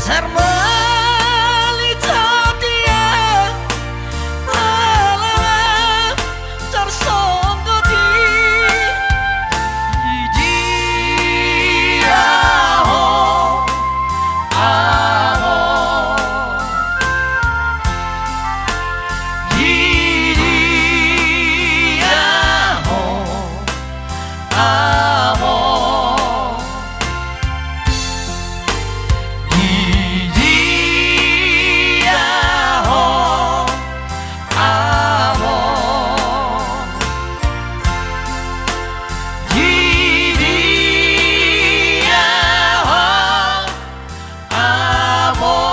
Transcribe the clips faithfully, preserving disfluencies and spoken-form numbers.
Armali satia ala tarsonggoti. Di dia ho, among? Di dia ho, among? Di dia ho, among? Di dia ho, among?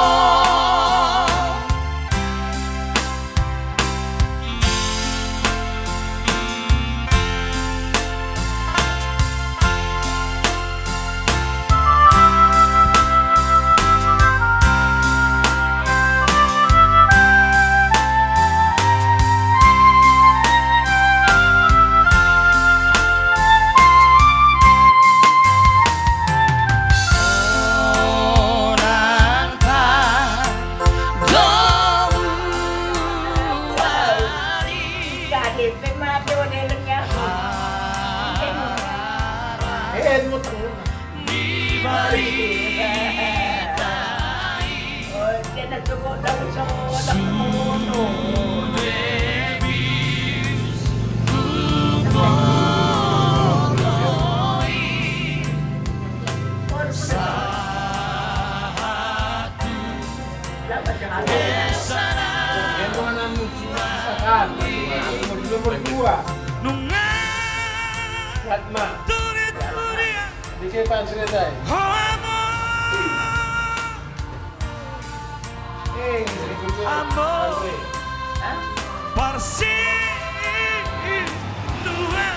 Nomor dua. Fatma. Di ke pan cerita. Ambo. Parsi dua.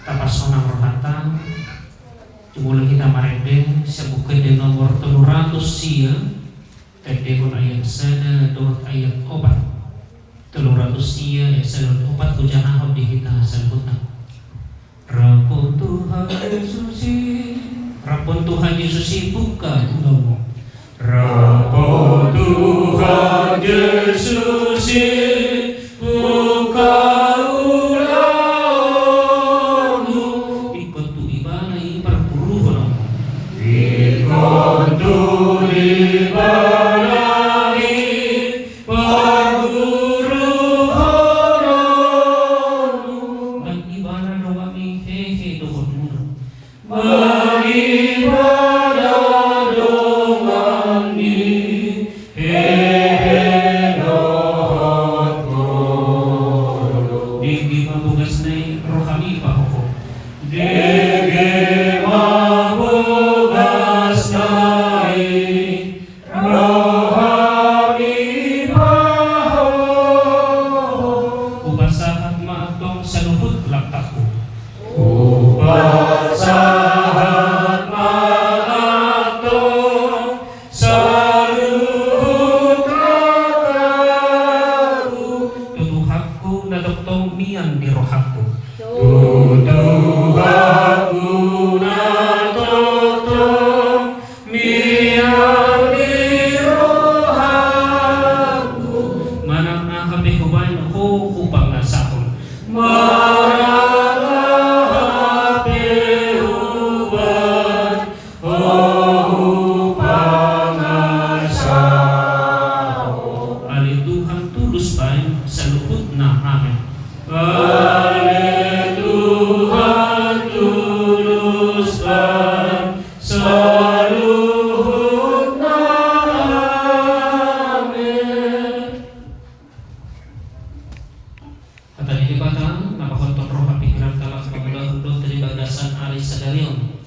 Tapansonang rohanta, jumolo hita marende sian Buku Ende nomor tolu ratus sia, tendehon ayat sada dohot ayat opat. Tolu ratus sia, ayat sada dohot opat, hujahahon di hita saluhutna. Rap on Tuhan Jesus i, rap on Tuhan Jesus i, buka ulaonmu. Rap on Tuhan Jesus i, buka ulaonmu. Ingkon tu Ibana i parguruhononmu. Ingkon tu Ibana i parguruhononmu. Baen Ibana donganmi hehe dohot ngolu. Baen Ibana donganmi hehe dohot ngolu. Dengge ma bogasna i, rohami pahohom. Dengge ma bogasna i, rohami pahohom. Hupasahat ma antong saluhut langkathu. Hupasahat ma antong saluhut langkathu. Tu Tuhanku na tongtong mian di rohangku. Tu Tuhanku na tongtong mian di rohangku. Manang aha pe hubaen ho hupangasahon. Manang aha pe hubaen ho hupangasahon. Ale Tuhan tulus baen saluhutna. Amen. Ale Tuhan tulus baen saluhutna. Amen. Hata ni Debata na pahothon roha pingkiran halak na mangulahon dohot di bagasan ari sadari on.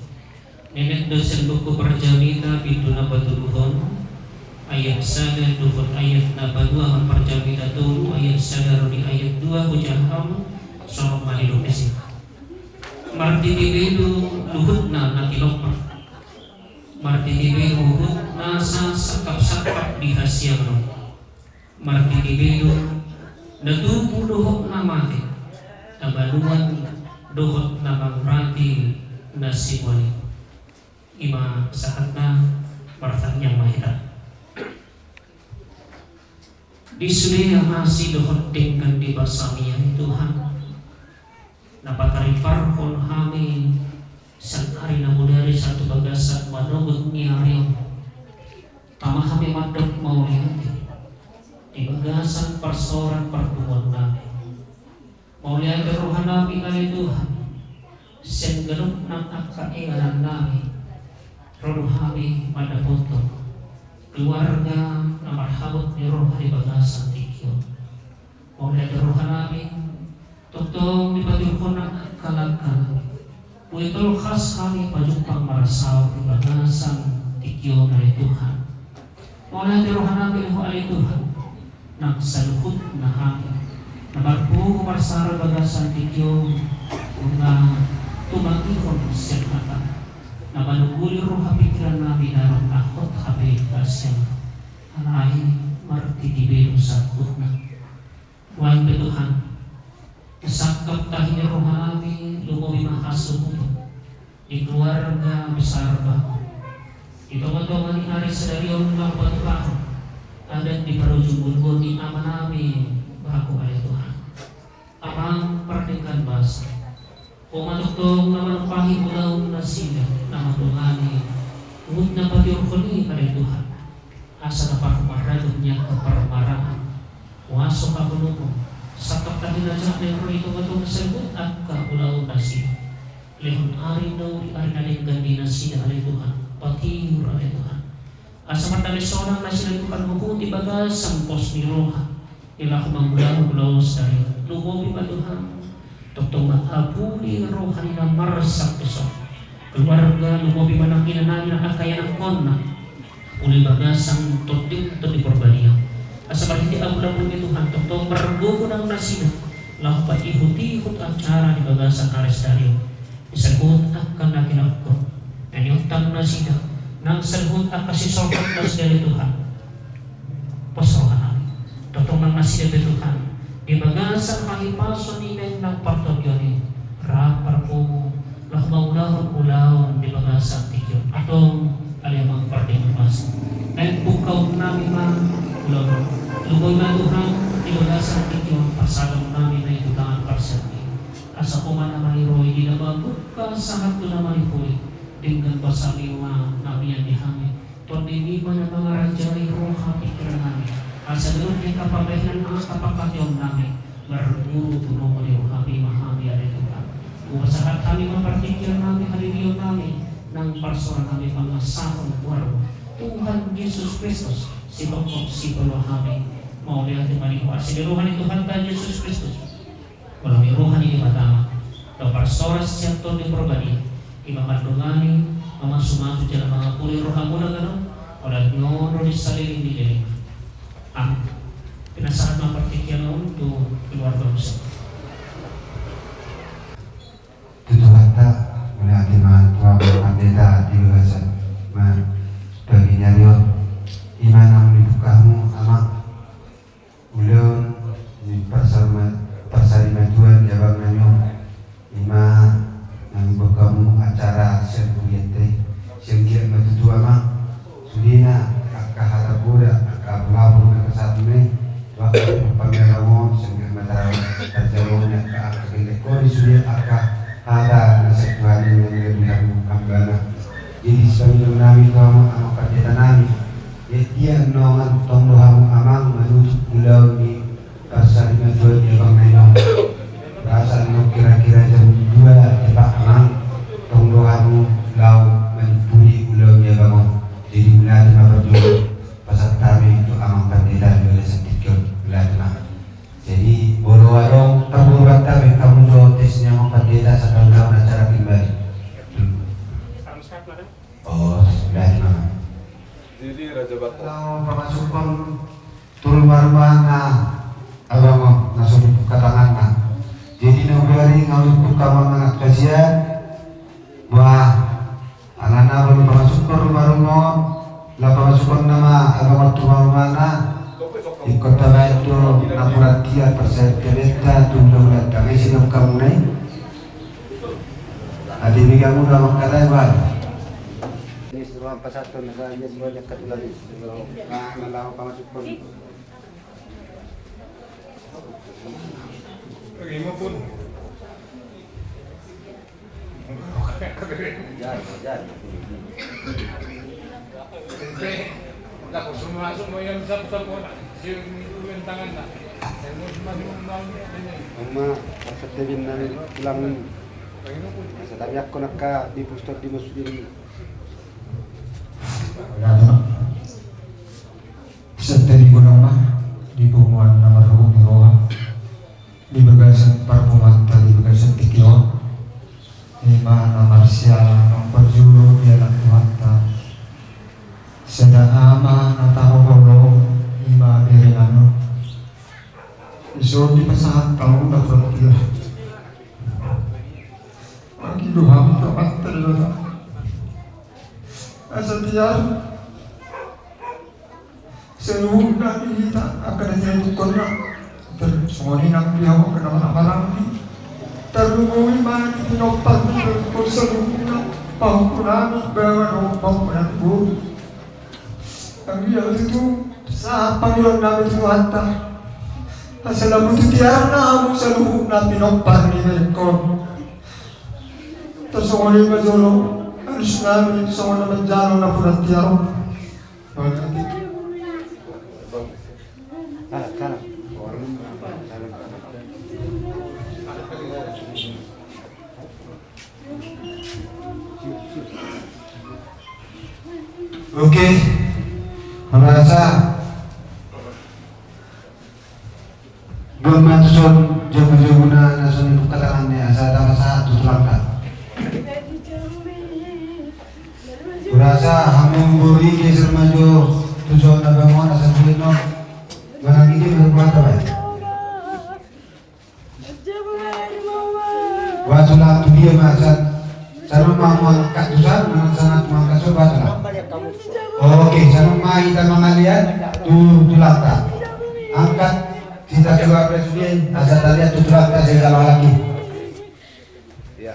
Nenek do sian buku Parjamita bindu na patoluhon, ayat sada dohot ayat na paduahon, Parjamita tolu ayat sada Martiti be do luhutna na tinompa. Martiti be do huhut nasa sangkap-sangkap di hasiangan on. Martiti be do na tubu dohot na mate, na banuan dohot na mangurati na simuali. I ma sahatna. Martangiang ma hita. Di sude asi dohot denggan di basam-Ni, ale Tuhan, na patariparhon hami sian ari na bodari sahat tu bagasan manogot ni ari on, tama hami mandok mauliate di bagasan parsaoran parpunguan nami. Mauliate roha nami, ale Tuhan, sian ganup nang angka inganan nami, ro do hami mandapothon keluarga na marhabot ni roha di bagasan tingki on. Mauliate roha nami, tongtong dipatiuruhon nang angka langka nami. Boi tolhas hami pajumpang marsaor di bagasan tingki on, ale Tuhan. Mauliate roha nami di Ho, ale Tuhan, nang saluhutna hami na marpungu marsaor di bagasan tingki on, nunga tumangihon sian hata, na manungguli roha pikiran nami, na ro na hot hape hasian. Alai martiti be do saluhutna. Boan be Tuhan, sangkap tahi ni roha nami, lumobi ma hasuhuton di keluarga besar Bahu. Di tonga-tonga ni ari sadari on, laho patupahon adat di parujung ngolu ni ama nami Bahu, ale Tuhan. Amang pardenggan basa, Ho ma tongtong na manumpahi ulaon nasida, na mandongani huhut na patiuruhon i, ale Tuhan. Asa na parhumaragon ni angka parmaraan, huaso haholomon, sangkap tahi na jahat na ro di tonga-tonga saluhut angka ulaon nasida. Lehon ari na uli, ari na denggan di nasida, ale Tuhan. Patiur, ale Tuhan. Asa mardalan sonang nasida, Tuhan, huhut di bagasan pos ni roha. Di laho mangulahon ulaon sadari on. Lumobi ma Tuhan, tongtong ma apuli roha ni na marsak tu son. Keluarga, lumobi ma nang ina nami nang angka ianakkonna. Apuli bagasan Tondi, Tondi Porbadia. Asa marhite apul-apulmi Tuhan, tongtong margogo nang nasida laho paihut-ihut acara di bagasan ari sadari on. Di saluhut angka na ginakkon, na niontang nasida, nang saluhut angka sisolhot nasida, ale Tuhan. Pos roha nami. Tongtong nang nasida be Tuhan, di bagasan hahipason i nang partondion i, rap marpungu laho mangulahon ulaon di bagasan tingki on. Antong, ale Amang pardenggan basa, naeng pungkaon nami ma ulaon on. Lumobi ma Tuhan di bagasan tingki on parsahaton nami na i tu tangan parsirangan i. Asa Ho ma na maniroi, di na mamungka sahat tu na manipuli. Denggan basa-Mi ma na mian di hami. Tondimi ma na mangarajai roha pikiran nami. Asa ganup ni angka pambahenan, angka pangkataion nami, marguru tu Ho ma di rohami ma hami, ale Tuhan. Hupasahat hami ma partingkian nami, hadirion nami, nang parsaoran nami, pangasahon tu Ho, Tuhan Jesus Kristus, sitongtong sipalua hami. Mauliate ma di Ho, asi ni roha ni Tuhanta Jesus Kristus, olo ni roha ni Debata Ama, dohot parsaoran sian Tondi Porbadia, i ma mandongani, mamasumasu jala mangapuli rohamuna ganup, olat ni on ro di saleleng ni lelengna. Amin. Pinasahat ma partingkian on tu keluarga muse. Tu Tuhanta, mauliate ma tu Amang Pandita di bagasan ma, pagi ni ari on, i ma naung dibuka hamu, Amang. Ulaon ni parsarima-, parsarimatua ni abang nami on, i ma naung dibuka hamu acara sian hurianta i, sian giat ma tutu, Amang. Sudena angka hata poda, angka apul-apul na pasahatmuna i tu angka panggabean on, sian giat ma tarjalo ni angka, angka gellengkon i, sude angka hata na sian Tuhan i na nilehon hamu hambana. Jadi sipangido nami tu hamu, Amang Pandita nami, ia dia nongan tong do hamu, Amang, manutup ulaon ni parsarimatua ni abang nami on. Rasa nunga kira-kira jam dua tepat, Amang, tong do hamu laho manimpuli ulaon ni abang on. Jadi mauliate ma parjolo pasahat hami tu Amang Pandita di bagasan tingki on. Mauliate ma. Jadi molo adong parboruonta, baen hamu jo tes ni Amang Pandita, asa ulaon acara kembali. Oh, mauliate ma. Jadi Raja Batak. Laho pamasukhon tu ruma-rumana abang on na so dibuka tanganna. Jadi na hubari Tama mangat kasihan. Wah, alana baru pamasukkon rumah-rumah on, la pamasukkon nama agama tu rumah-rumahna. Ingkon tabaen do napuran tiar parsahat kebenta tu hula-hula tangis inok kamu nai. Adi bigamu nama katai bal. Ini seruan pasaton, ini seruan yang ketulan ini. Nah, malah pamasukkon. Oma, pasahat tebin nami tulang. Asa tamiakkon angka di pusat di masjid ini. Santabi godang ma di punguan na marhobas ni roha, di bagasan parpunguanta, di bagasan tingki on, ima na marsiala naung parjolo dialap Tuhanta. Sada ama na tano holong, ima bere nami on. Dison dipasahat hamu na frontier. Mangido hami tu Amanta Debata. Asa tiar. Saluhutna di hita angka na tinutupkonna. Songon i nang di hamu angka na marhahamaranggi. Tarlumobi ma di pinompar ni pinompar saluhutna. Pahompu nami baoa dohot pahompu nami boru. Anggiat ma tutu sahat pangidoan nami tu Tuhanta. Asa lam tu tiarna hamu saluhutna pinompar ni berengkon. Tarsongon i ma jolo alus nami songon na manjalo napuran tiar on. Oke. Merasa Dua ma tuson jabu-jabuna na so nipungka tanganna asa tapasahat tu tulangta. Hurasa hamu boru i geser ma jo tuson na bangunan asa buin no. Manang i dia berbuat apa? Buat tulang tu dia ma asa. Sanon ma mangangkat tuson, manang sanon mangangkat tuson buat tulang. Oke, sanon ma hita mangalean tu tulangta. Angkat hita keluar dari sini, asa talihat tu tulangta sai jalo lagi. Ya.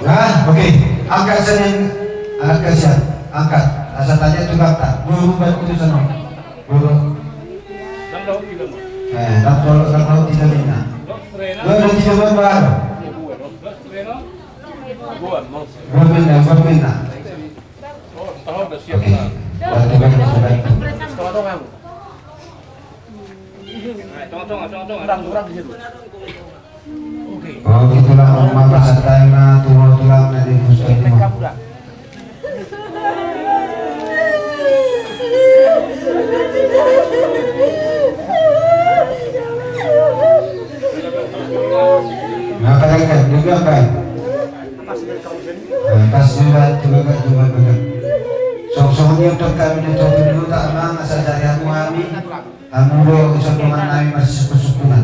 Nah, oke. Angkat sanon, angkat sian, angkat. Asa talihat tu tulangta. Boru bantu sanon. Boru. Eh, dang tolok, dang tolok tidak mina. Dua, dua, tiga, dua, dua. Dua mina, dua mina. Oke. Bantu, bantu, bantu. Oke, tulang, ma pasahat hami ma tu tulang na di pusat i ma. Nah, pakai kan juga kan. Nah, pas juga juga juga juga. Song song dia untuk kami di topi dulu tak mang asa cari aku kami. Hamu do ison dongan nami marsungkun-sungkunan.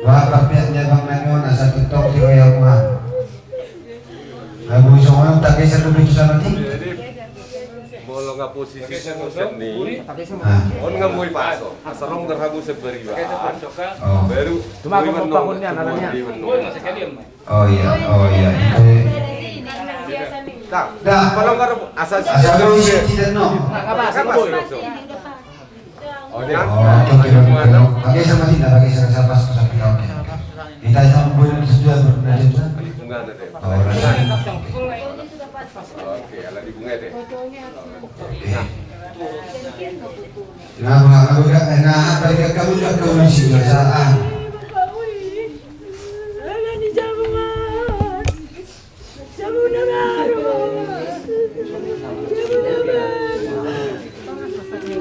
Boha parpeak ni abang nami on asa tongtong tiroi hamu ha. Hamu ison on tageser do pitu sama ti. Molo nga posisi sungkunan ni. On nga moi paso. Asa rom ngar hamu seberi ba. Baru. Cuma aku mau bangun ni anak-anaknya. Oh iya, oh iya. Dah, kalau ngar asa asa do isi tidak no. Apa sih boy? Oh, oke, oke, oke. Pakai sama sini, pakai sama siapa, siapa, oke. Kita sama boleh sudah berada. Oh, rasa. Oke, ala di bunga deh. Oke. Nah, apa, apa, apa, kamu juga kau isi, rasa, ah.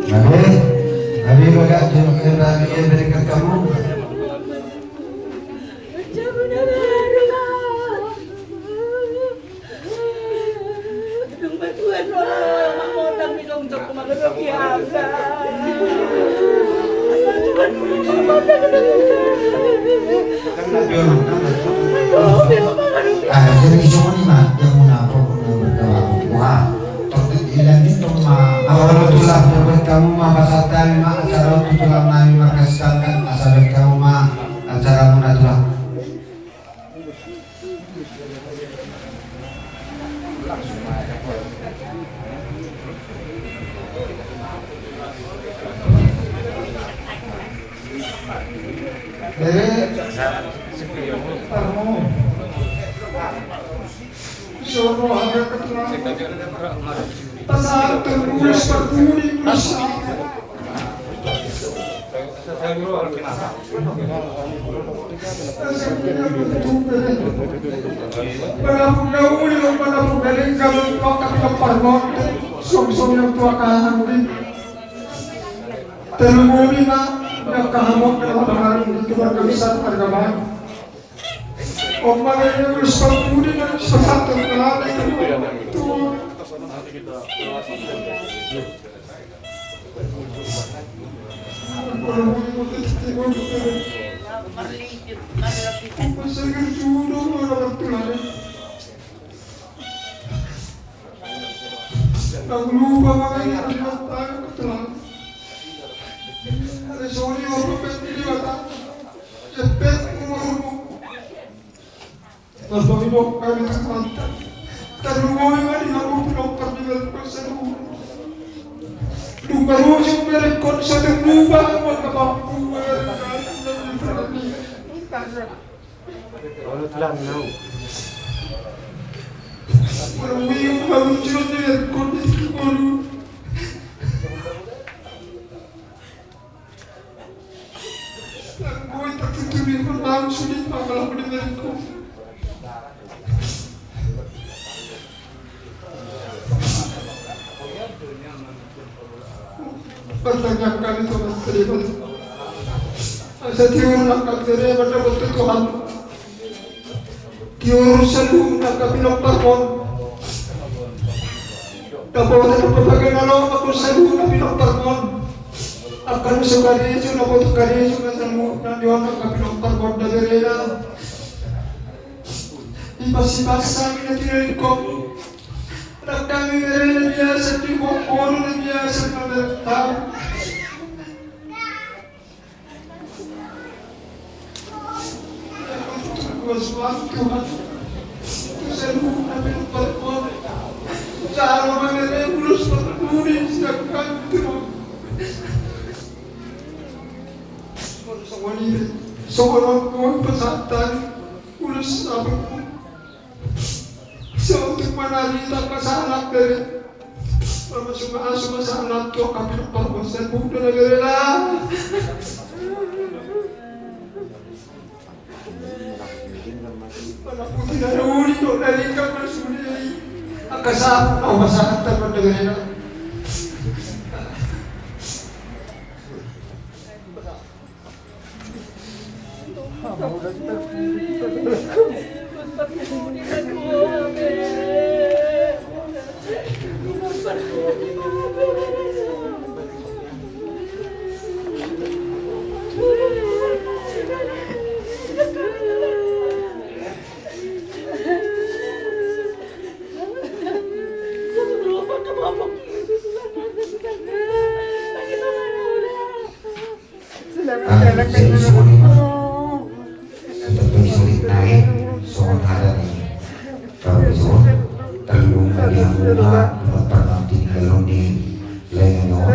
Gabe, gabe bagak jolo kena gabe berikan kamu. Ah, jadi songon i ma, dia muna, pokokna berdoa. Wah, tok di, di lanjut tong ma. Awa, tulang, berdoa kamu ma, pasahat hami ma, acara tu tulang nami ma, kasih tangan, asal kamu ma, acara muna tulang. Bere, Parmon. Soro ada keterangan. Pasahat tertulis, tertulis. Manapun na uli, manapun na lenggan, maka pilak parmonte, suang-suang yang tua kahan di. Terlebih ma, yang kahamok dalam hari ini, keluarga besar Argabahan. Om, maka ini ulas pampudi, dan sepasang terkenal, itu. Mas, pamidok hami tu Tuhanta. Tarlumobi ma di hamu pinompar ni berengkon saluhut. Dung parujuk berengkon saluhut, lupa hamu angka mampu. Olo tulang nau. Parlumobi hamu di berengkon di Timor. Boi, tak tutup di pertama sulit, maka laku di berengkon. Pertanyaan kami, Tuhan, terima. Asa tiur na kami terima, dapat Tuhan. Tiur saluhutna angka pinomparmon. Dapotan na papagai na laho ma saluhutna pinomparmon. Angka na so karejo, dapotan karejo na saluhutna, di on angka pinomparmon na berena. Ipas-ipas hami na tinadingkon. Rap hami berena biasa di boru na biasa na bertau. Tuhan, Tuhan, Tuhan, saluhutna pinomparmon. Jalo ma bere ulos parpudi, sedangkan Tuhan. Songon i, songon on, Tuhan, pasahat hami ulos saluhutna. Saotik manari tangka sahalak bere. Mama suma asuma sahalak tu angka pinomparmon saluhutna na berena. Mana putih na uli do dari angka masuli. Angka sahalak na pasahat hami na berena. Jadi songon i ma. Songon i ma. Songon hata ni Rabu John. Tarlumobi ma di hamuna, pinompar na tinadingkon ni lae on.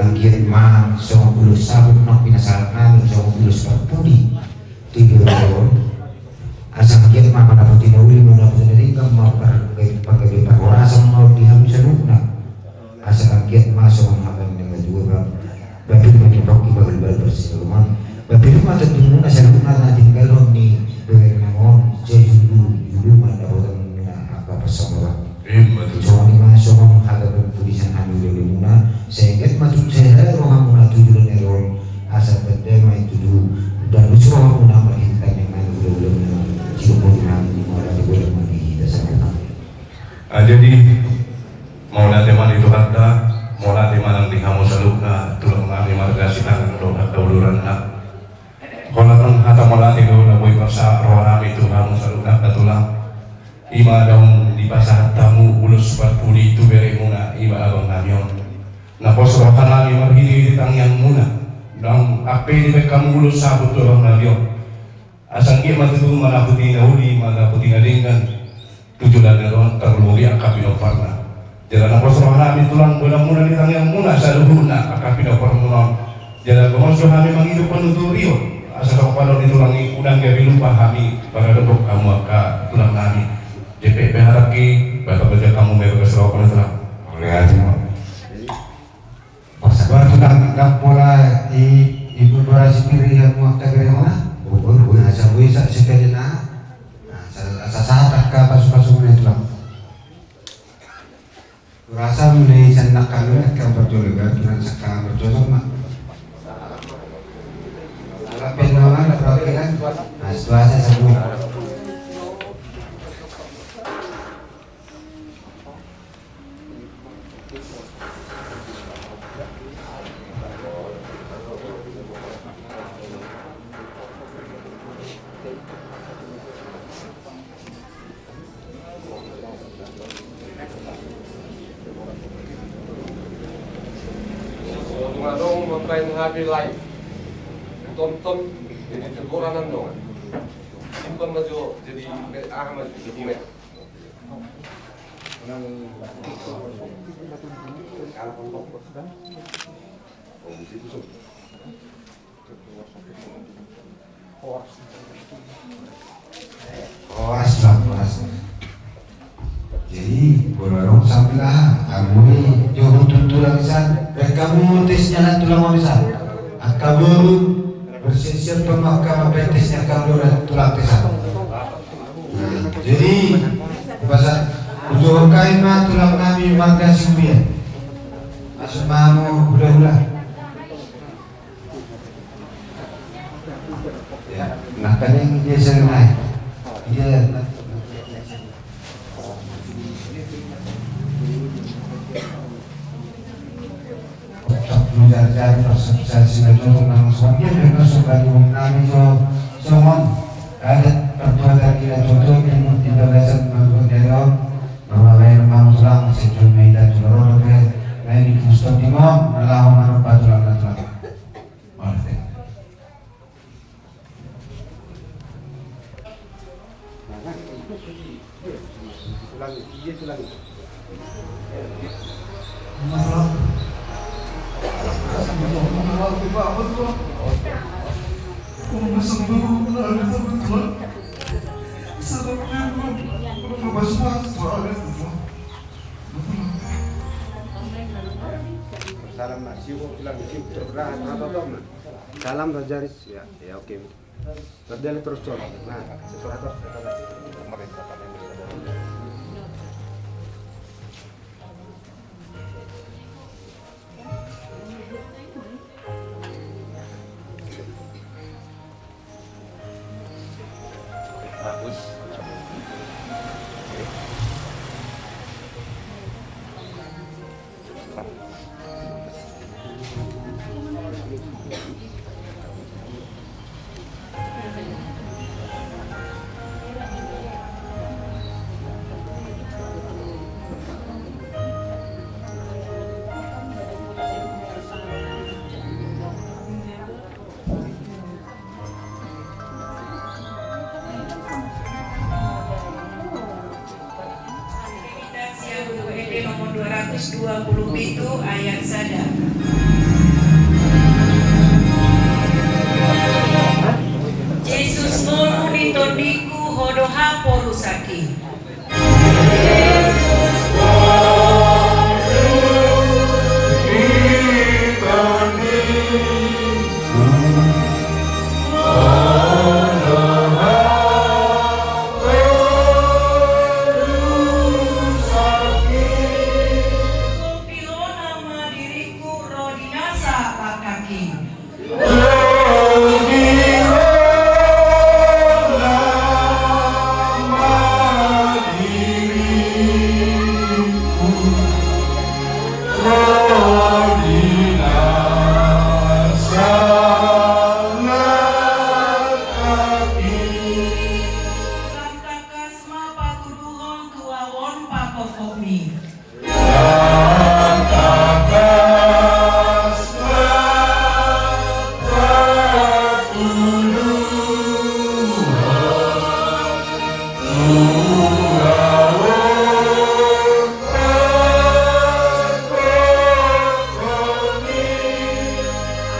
Anggiat ma songon ulos sahalak na pinasahat nami, songon ulos parpudi. Tiga on. Asa anggiat ma mandapotan na uli, mandapotan na denggan, ma par-, panggabean parhorasan ma di hami saluhutna. Asa anggiat ma songon hata ni na tua, ba, ba pir ma ni pongki, ba galbal, ba siluman. Ba pir ma tondimuna saluhutna na tinadingkon ni bere on, sai julu, julu ma dapotan muna angka pansamotan. Ima tutu. Songon i ma songon hata parpudi sian hami di hamuna, sai anggiat ma tutu sai rade rohamuna tu joloan ni ari on, asa tanda ma i tutu, dan ulos rohamuna marhite tangiang nami, ulaon na sidok boti nami, mauliate ma di hita saluhutna. Ah, jadi, mauliate ma di Tuhanta, Mauliate ma nang di hamu saluhutna, tulang nami marga Sitaunang dohot hata uduranna. Holan hata mauliate do na boi pasahat roha nami tu hamu saluhutna, tulang. Ima naung dipasahat hamu ulos parpudi tu beremuna, ima abang nami on. Na pos roha nami marhite-hite tangiangmuna, naung ampe dibaen hamu ulos saput tu abang nami on. Asa anggiat ma tutu manaputi na uli, manaputi na denggan, tu joloan ni ari on tarlumobi angka pinomparna. Jala na pos roha nami tulang, boanonmuna ni tangiangmuna saluhutna angka pinomparmuna on. Jala gomos do hami mangido panuturion, asa songon panurirang i unang gabe lupa hami, paradok hamu angka tulang nami. Jempek pe hatangki, bapak baca kamu mereka serau pada tulang. Mauliate ma. Pas baru nang, nang pola i, ibu berasi piri yang mau kagere mana? Bubur, bubur. Nah, sabui sa sekali na. Nah, sa-, sa-, sahat angka pasu-pasu na tulang. Rasa mulai sanak kami angka berjolo kan, tulang saka berjolo ma. Tapi nama berarti kan? Nah, situasi sabui. Tung adong ma baen H P lain. Tonton, jadi teguran adong. Simpan ma jo, jadi, ah, ma jo, jadi komen. Horas, horas. Jadi, bola dong sambil ah, amui jo hutun tulang san. Rek kamu tesnya lah tulang mami san. Angka boru, bersiap-siap pemakaman tesnya kamu tulang tesan. Nah, jadi, bahasa, ujung kai ma tulang nami marga Sibulian. Masuk mamu hula-hula. Ya, nah, kan yang dia sering naik. Dia Menjajah persepsi na jolo nang songon dia, memang sebagai nami jo songon adat perbuatan di na jolo, di, di bagasan manggut jari on, bahwa lain mau tulang, sejauh meja jolo, dope, lain di pusat di mon, na laho manumpa tulang na tulang. Mauliate. Salam, Mas. Siu, bilang siu, terbelah, atau, atau, Mas. Salam, Rajaris. Ya, ya, oke. Terjadi terus, Cor. Nah, setelah itu, bagus. Nomor dua ratus dua puluh pitu ayat sada. Jesus ngolu ni tondingku, ho do haporusanki. Kopi ho nama diriku ro di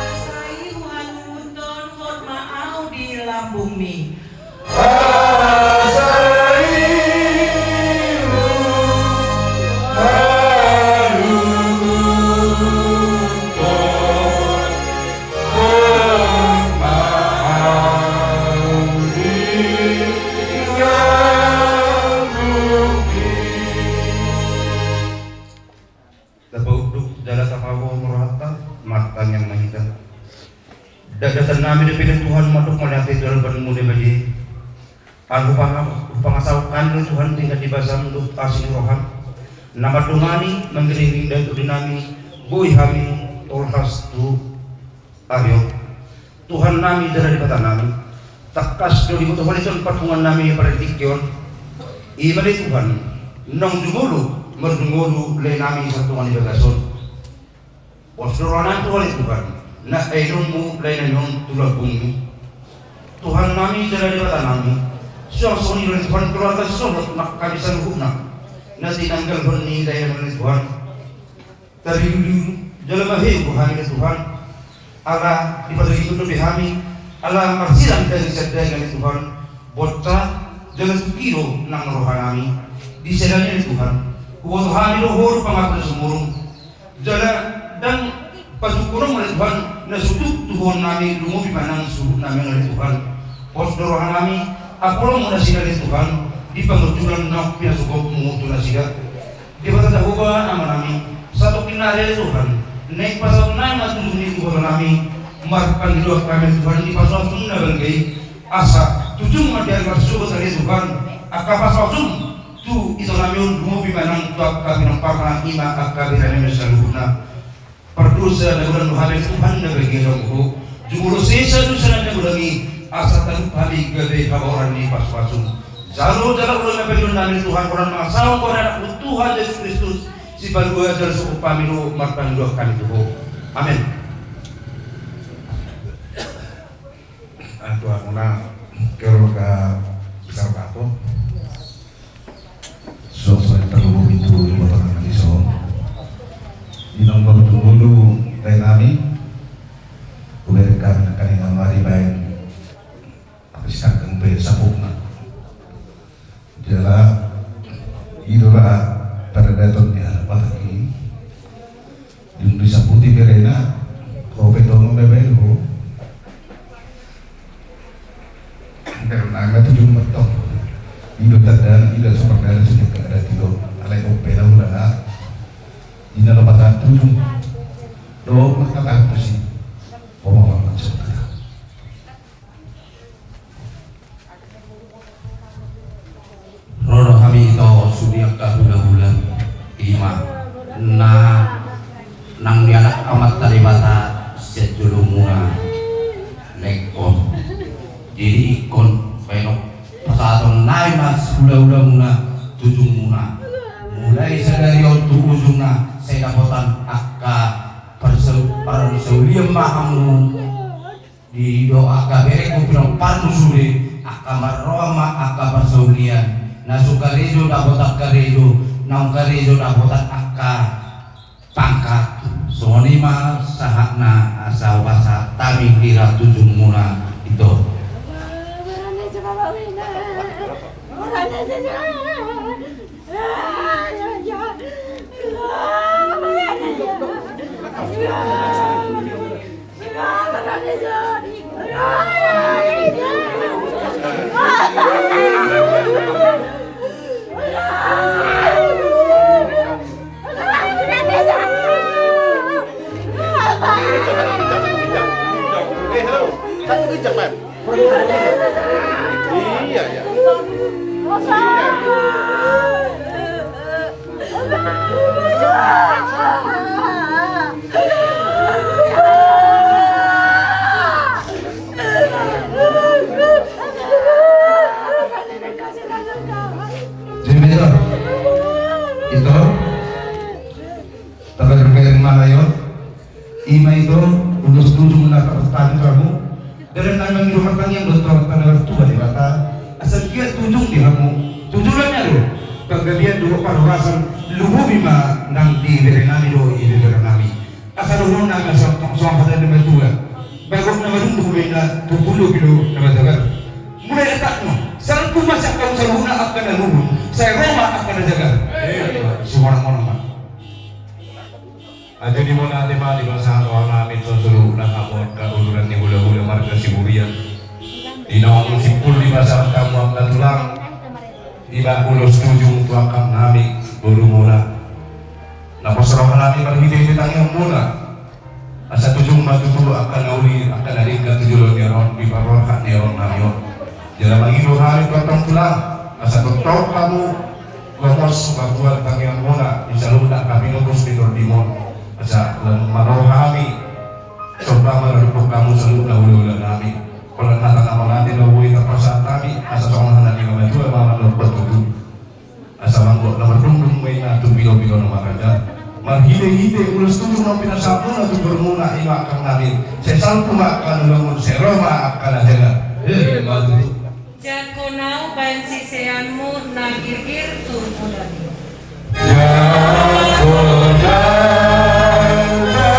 Asa i huhaluhuthon horma ahu di lambungmi. Tapaunduk jala tapaboa ma rohanta, martangiang ma hita. Dakdakan nami dope ale Tuhan mandok mauliate tu adopanMu na badia i. Ala hupanga-, hupangasahon hami ale Tuhan tingkat ni basaM dohot asi ni rohaM, na mandongani mangiringiring dalan nami, boi hami tolhas tu ari on. Tuhan nami jala Debata nami, tangkas do diboto Ho ale Tuhan parpunguan nami di partingkian on. I ma ale Tuhan, naung jumolo marjumolo lae nami sahat tu ari na bagas on. Pos do roha nami tu Ho ale Tuhan, na aidonMu lae nami on tu lambungMi. Tuhan nami jala Debata nami, suang songon i do ale Tuhan keluarga sisolhot nang hami saluhutna na tinanggalhon ni lae nami on ale Tuhan. Tabilubilu jala maheu do hami ale Tuhan, ala dipatogihon dope hami, ala marsirang daging sian daging ale Tuhan, bonsa jala tungki do nang roha nami. Di sada ni ale Tuhan, huboto hami do Ho do pangapul sumurung. Jala ndang patungkononMu ale Tuhan na so tuk tuhon nami, lumobi ma nang suhut nami ale Tuhan. Pos do roha nami, apulonMu nasida ale Tuhan di pangunjunan naung pinasogopMu tu nasida. Debata Jahowa Ama nami, satongkin nari ale Tuhan, naeng pasaut nami ma tujung ni huboto nami, marpangidoan hami ale Tuhan di pasupasu na badia i, asa tujung ma di ari marsogot ale Tuhan angka pasupasu tu ito nami on, lumobi ma nang tu angka pinomparna, i ma angka bere nami saluhutna. Pardosa na godang do hami ale Tuhan na badia i, jumolo sesa dosa nami na godang i, asa talup hami gabe habaoran ni pasupasu. Jalo jala ulaon na pangidoan nami ale Tuhan, holan mangasahon goar ni AnakMu Tuhan Jesus Kristus, Sipalua jala Sopot hami do marpangidoan hami tu Ho. Amen. Antua muna keluarga besar Bapo. So, so terlumobi tu iboto nami dison. Di nomor dulu, lae nami, hubereng hami nangkaningan ma dibaen, tapi sekarang pe saputna. Jala i do ra paradaton ni halak Batak i. Dung disaputi berena, ho pe tong mambaen ho. Berena tujung ma tong. I do tanda, i do so pardana, sude ka adat i do. Alai on pe na ula na. Di na lopat tujung. Do mangkatahon tusi. Ho ma maksud. Ro do hami ito sude angka hulahula, i ma na naung nialap Amanta Debata sian jolomuna na ingkon. Jadi ingkon baenon pasahaton nami ma hulahulamuna tu ujungmuna. Mulai sadari on tu ujungna sai dapotan angka parsau-, parsaulian ma hamu. Di do angka berengku pinomparmu sude, angka marroha ma angka parsaulian, na so karejo dapotan karejo, naung karejo dapotan angka pangkat. Songon i ma sahatna, asa hupasahat hami hira tu ujungmuna ito. Eh, halo. Satu kencang, Man. Iya, ya. Iya. Jadi, Ito. Ito. Ima ito, ulos tujung na tartabi hamu. Dalan na mangido martangiang dohot Tuhanta na martua Debata, asa giat tujung di hamu. Tujunanna do panggabean dohot parhorasan, lumobi ma nang di berenami dohot ibeberenami. Asa dohononnami ma songon hata ni natuatua: Bagot na marunduk ma inna, tubu do pilo na majagar. Mulai etakna, salpu ma sian hamu saluhutna angka na luhut, sai ro ma angka na jagar. Sumarak-marak ma. Ajo di mona ate ma di pasahat rohanami tu saluhutna hamu angka uduran ni hulahula marga Siburian. Di na on simpul di pasahat hamu angka tulang. Ima ulos tujung tu angkangnami boru muna. Na pos rohanami marhite-hite tangiang muna. Asa tujung ma tutu angka na uli, angka na denggan tu joloan ni ari on, di parroha ni ari nami on. Jala mangido hami tu antong tulang, asa tongtong hamu gomos mambuat tangiang muna di saluhutna angka pinopos ni tondimon. Asa lam maroha hami, somba ma rupuk hamu saluhutna hulahulanami. Pola hata na mauliate do boi tapasahat hami, asa songon hata ni natuatua ma mandok tutu. Asa manggo na mardungdung ma inna tu pilopilo na marraja. Marhitehite ulos tujung na pinasahat muna tu boru muna, ima angkangnami, sai salpu ma angka na luhut, sai ro ma angka na jagar. Ima tutu. Jangkon ahu baen siseanmu na girgir tu mudami. Jangkon ahu baen siseanmu.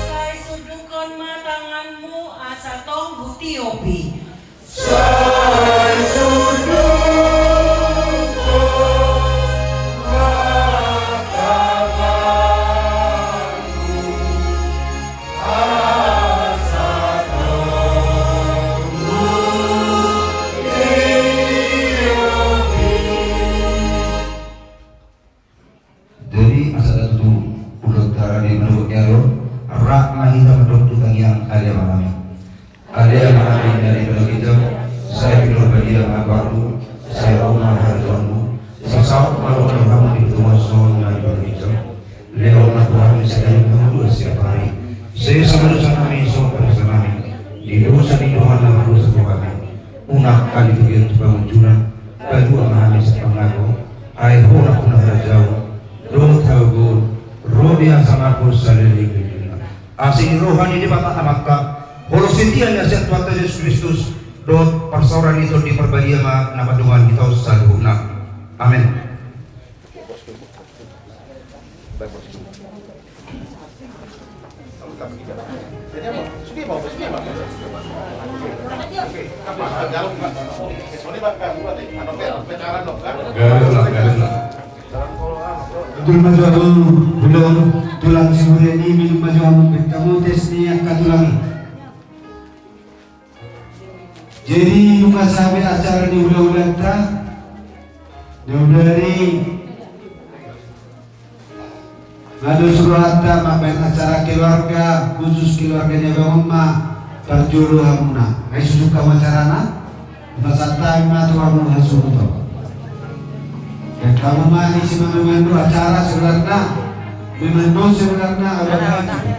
Sai sundukhon ma tanganmu asa tong hutiop i. Sai sundukhon ma tanganmu. Jadi asa tutu ulos tara di manu ya lo, rap mahita mandok tu tangiang ale Amanami. Ale Amanami na di banua ginjang, sai pinarbadia ma goarmu, sai ro ma harajaonmu, sai saut ma rohamu di banua on songon na di banua ginjang. Lehon ma tu hami sadari on hangoluan siapari. Sesa ma dosanami songon panesanami di dosa ni dongan na mardosa tu hami. Unang hami togihon tu pangunjunan, palua ma hami sian pangago. Ai Ho do nampuna harajaon dohot hagogoon, ro di hami saluhutna saleleng ni lelengna. Asi ni roha ni Debata Amanta, holong ni Tuhanta na sian Tuhanta Jesus Kristus, dohot parsaoran ni Tondi Parbadia ma na mandongani hita on saluhutna. Amen. Tulang, tulang Siburian i, minum ma jo hamu, beta mutes ni angka tulang i. Jadi nunga sabe acara ni hulahulanta. Jadi na dos rohanta mambaen acara keluarga khusus keluarga ni abang on ma parjolo hamuna. Ai susuk hamu acarana. Pasahat hami ma tu hamu hasuhuton. Baen hamu ma disi ma memang do acara sebenarna. Memang do sebenarna abang haji.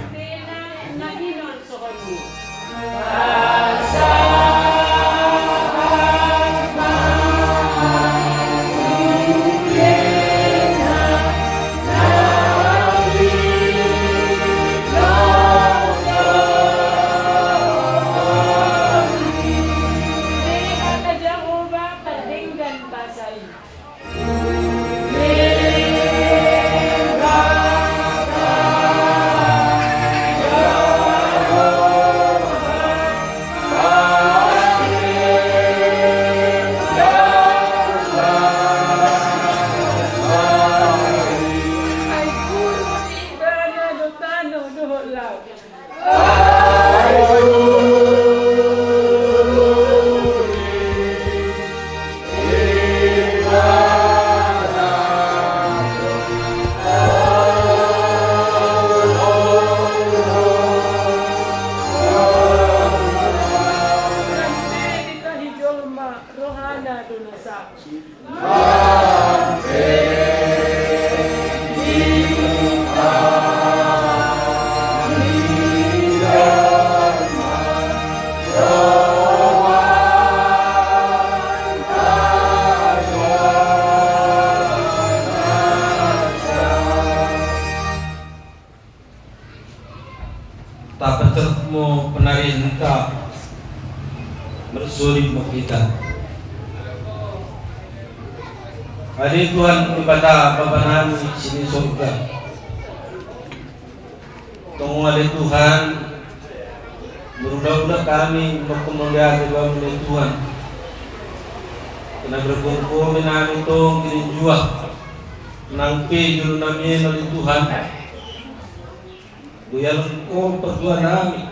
Tapansat ma panarinta, marsolip ma hita. Ale Tuhan Debata, Bapa nami sian di sorga. Tong ale Tuhan, marhulahula hami mandokhon mauliate Bamu ale Tuhan. Karna margoargoar be nami tong di ginjang, nang pe jolo nami ale Tuhan. Dohot Ho partua nami.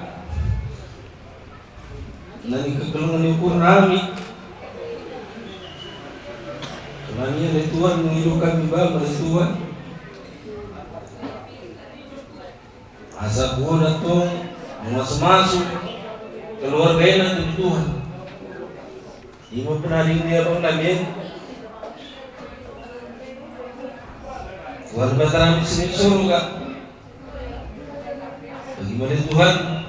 Na ningkakal nami ukur nami. Nami ale Tuhan, mangido hami Bamu ale Tuhan. Asa Ho do tong mamasumasu keluarga i ale Tuhan. Ima panarinta Bamu nami. Tuhan Debata nami sian di sorga. Bagi ma ale Tuhan.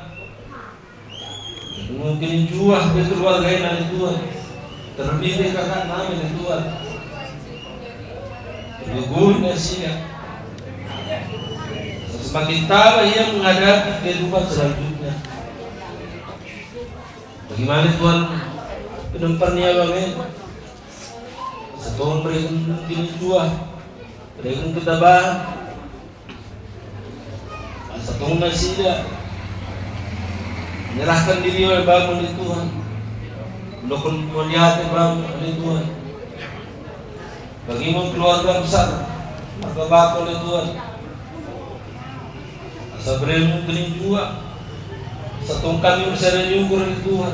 Mungkin jua di keluarga i ale Tuhan. Terlebih di kakak nami ale Tuhan. Berguna sih ya. Semakin tambah ia menghadapi kehidupan selanjutnya. Bagi ma ale Tuhan, penumpang ni abang i. Asa tong bereken mungkin jua. Bereken ketabahan. Asa tong nasida menyerahkan diri ale Bamu ale Tuhan. Mandokhon mauliate Bamu ale Tuhan. Bagi ma keluarga besar, marga Bako ale Tuhan. Asa bereken mungkin jua. Asa tong hami marsadari ukur ale Tuhan.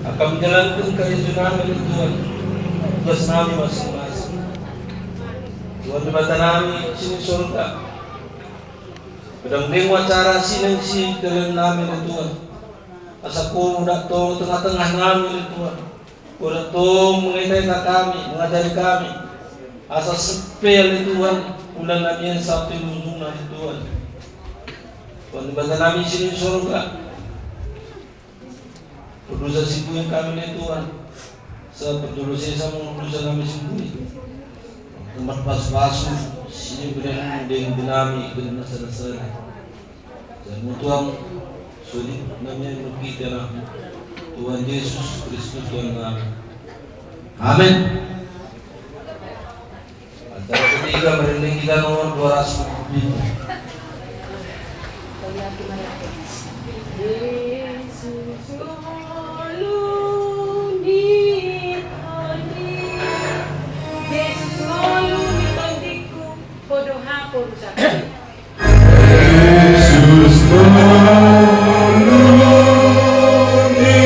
Akan menjalankan karejo nami ale Tuhan. Tugas nami masing-masing. Tuhan Debata nami sian di sorga. Pedang deng acara sinang si dalan nami ale Tuhan. Asa Ho do tong tengah-tengah nami ale Tuhan. Ho do tong mangetaeta hami, mangajari hami. Asa sampe ale Tuhan, ulaon nami on sampe ujungna ale Tuhan. Tuhan Debata nami sian di sorga. Berdosa si buin hami ale Tuhan. Asa pardosai ma dosa nami si buin. Tempat pasu-pasu, sian badan deng nami, badan na sada-sada. Jala Tuhan, solip nami on di hita, Tuhan Jesus Kristus Tuhan nami. Amen. Acara ketiga, merinding kita nomor dua ratus tujuh puluh lima. Jesus, ngolu ni tondingku. Jesus, ngolu ni tondingku. Ho do haporusakku. Jesus, ngolu ni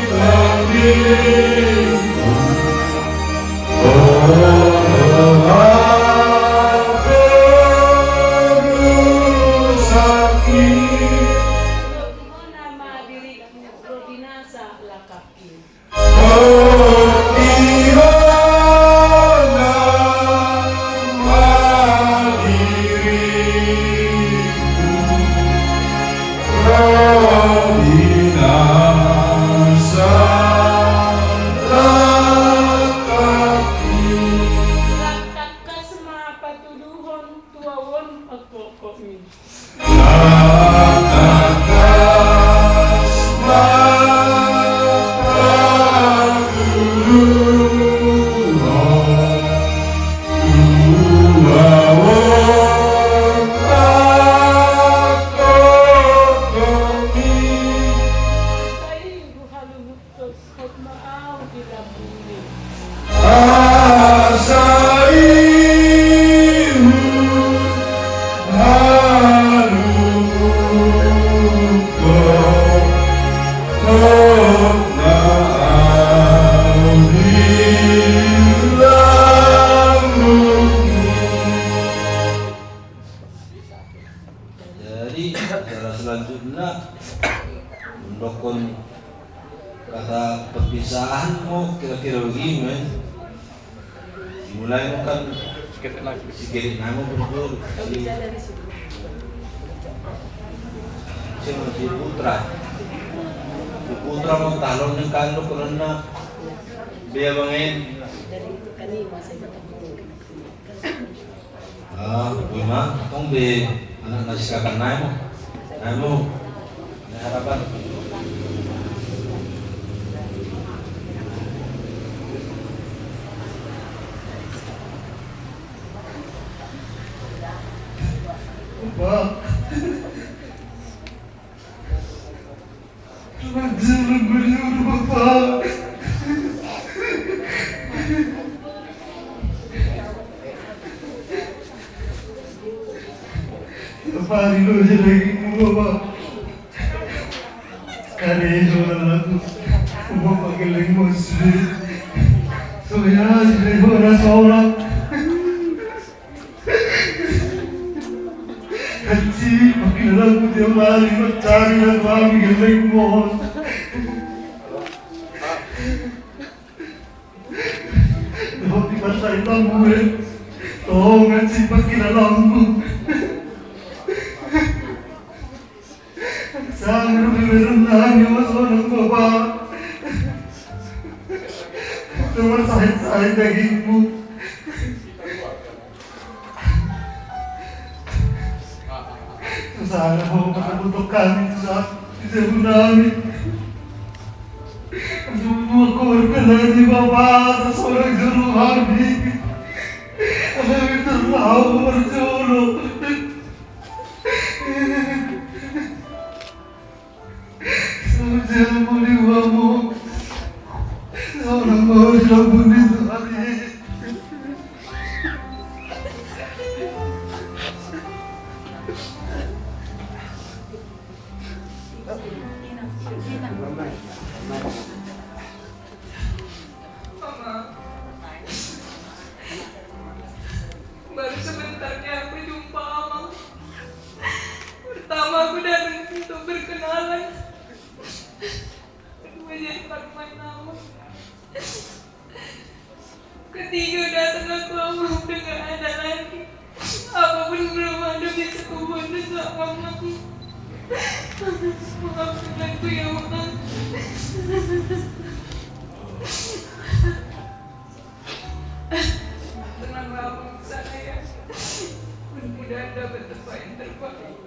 tondingku. Ho do haporusakku. Ho do haporusakku. Tangkas ma patuduhon tu ahu on pangkophopmi. Asa i huhaluhutko, hot ma ahu di lambungmi. Asa i huhaluhutko, hot ma ahu di lambungmi. Jadi, acara selanjutna, mandokhon kata perpisahan ma kira-kira begini, men. Dimulai ma kan si kiri nama berjul, si, si, si Putra. Si Putra ma talon ni kandok karena dia bangen. Ah, boi ma, tong be anak na si kakak nai ma. Anu, harapan. Bapa. Tuhan, jangan beri Bapa. Tiap hari lo jadi dagingmu, Bapa. Kare soal aku. Bapa, geleng bos. Soal hari lo soal. Hansit pangkilalaanmu tiap hari, mancari na tu hami geleng bos. Dohot di partai tamu e, tong hansit pangkilalaanmu. Sanggup diberun nami, mas, onang Bapa. Cuma sahit-sahit dagingmu. Susah na ho, matabutok kami, susah. Di jabu nami. Semua keluarga nami, Bapa, seseorang juru hami. Hami terlalu berjolo. Saudara muli wamo. Saudara muli wamo. Mama, baru sebentar ya aku jumpa Amang. Pertama aku datang untuk berkenalan. Kedua jadi parumaen Amang. Ketiga datang aku, Amang, udah gak ada lagi. Apapun belum ada bisa kubuat sama Amang. Maafkan aku ya, Amang. Tenanglah Amang di sana ya. Mudah-mudahan dapat tempat yang terbaik.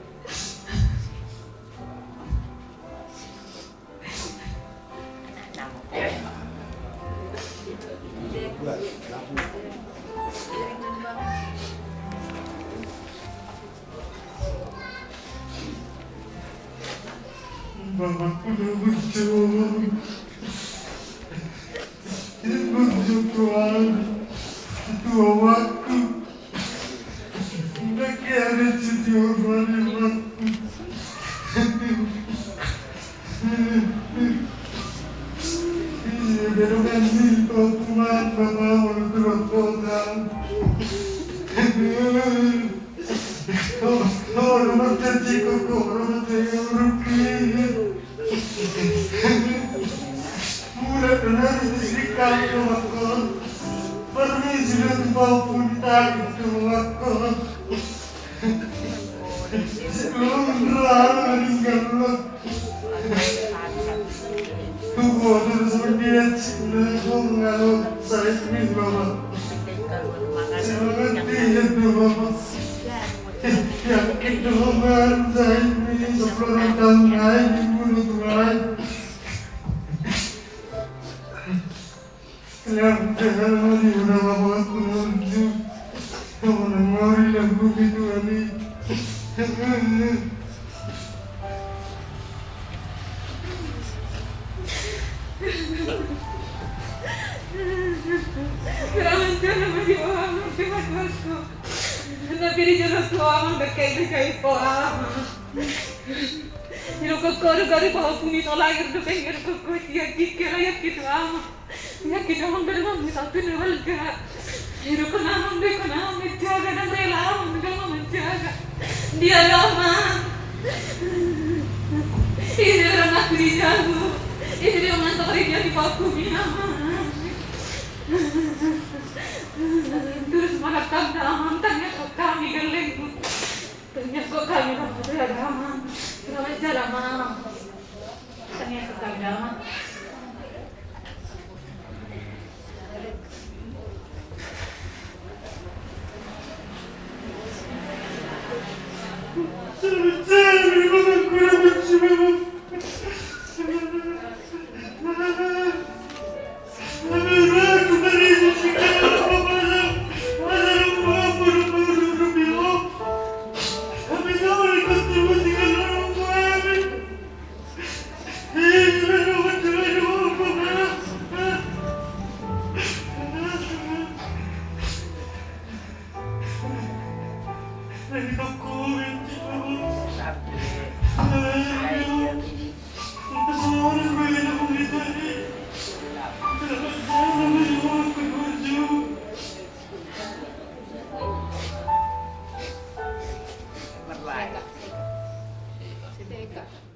Bapakku na berjuang. Ibu Jokowi, ketua waktu. Nggak ada jadi orang yang waktu. Iya, bedokan ni, kau tuman, bapak, menurut kota. Oh, oh, rumah janji koko, rumah janji rupi. Mula dan hari di sini kami rumah kau. Permisi dan bawa pun di tadi rumah kau. Sebelum meninggal. Tubuh terus mendiat, sehingga mengalir, saya ini, Bapak. Semangat dia, Bapak. Yakin, Bapak, saya ini, sepuluh tahun lagi, bunuh Tuhan. Selamat jalan, Mari, udah Bapak, aku menuju. Kamu nang Mari, lagu itu, Ali. Tapi di jalan tua, Amang, dekat-dekat itu, Amang. Ino koko, garu, garu, pahopumi, solang, garu, dekat, garu, koko, tiap, tiap, tiap, Amang. Yakin Amang, dari Amang satu keluarga. Hidup pun Amang, dia pun Amang menjaga dan rela Amang dengan Amang menjaga. Dia Amang. Ini orang aku di jago. Ini dia orang tak kerja di paku ni, Amang. Terus malah kandang, tanya kok kami geleng. Tanya kok kami, Amang, Amang. Selamat jalan, Amang. Sedekah.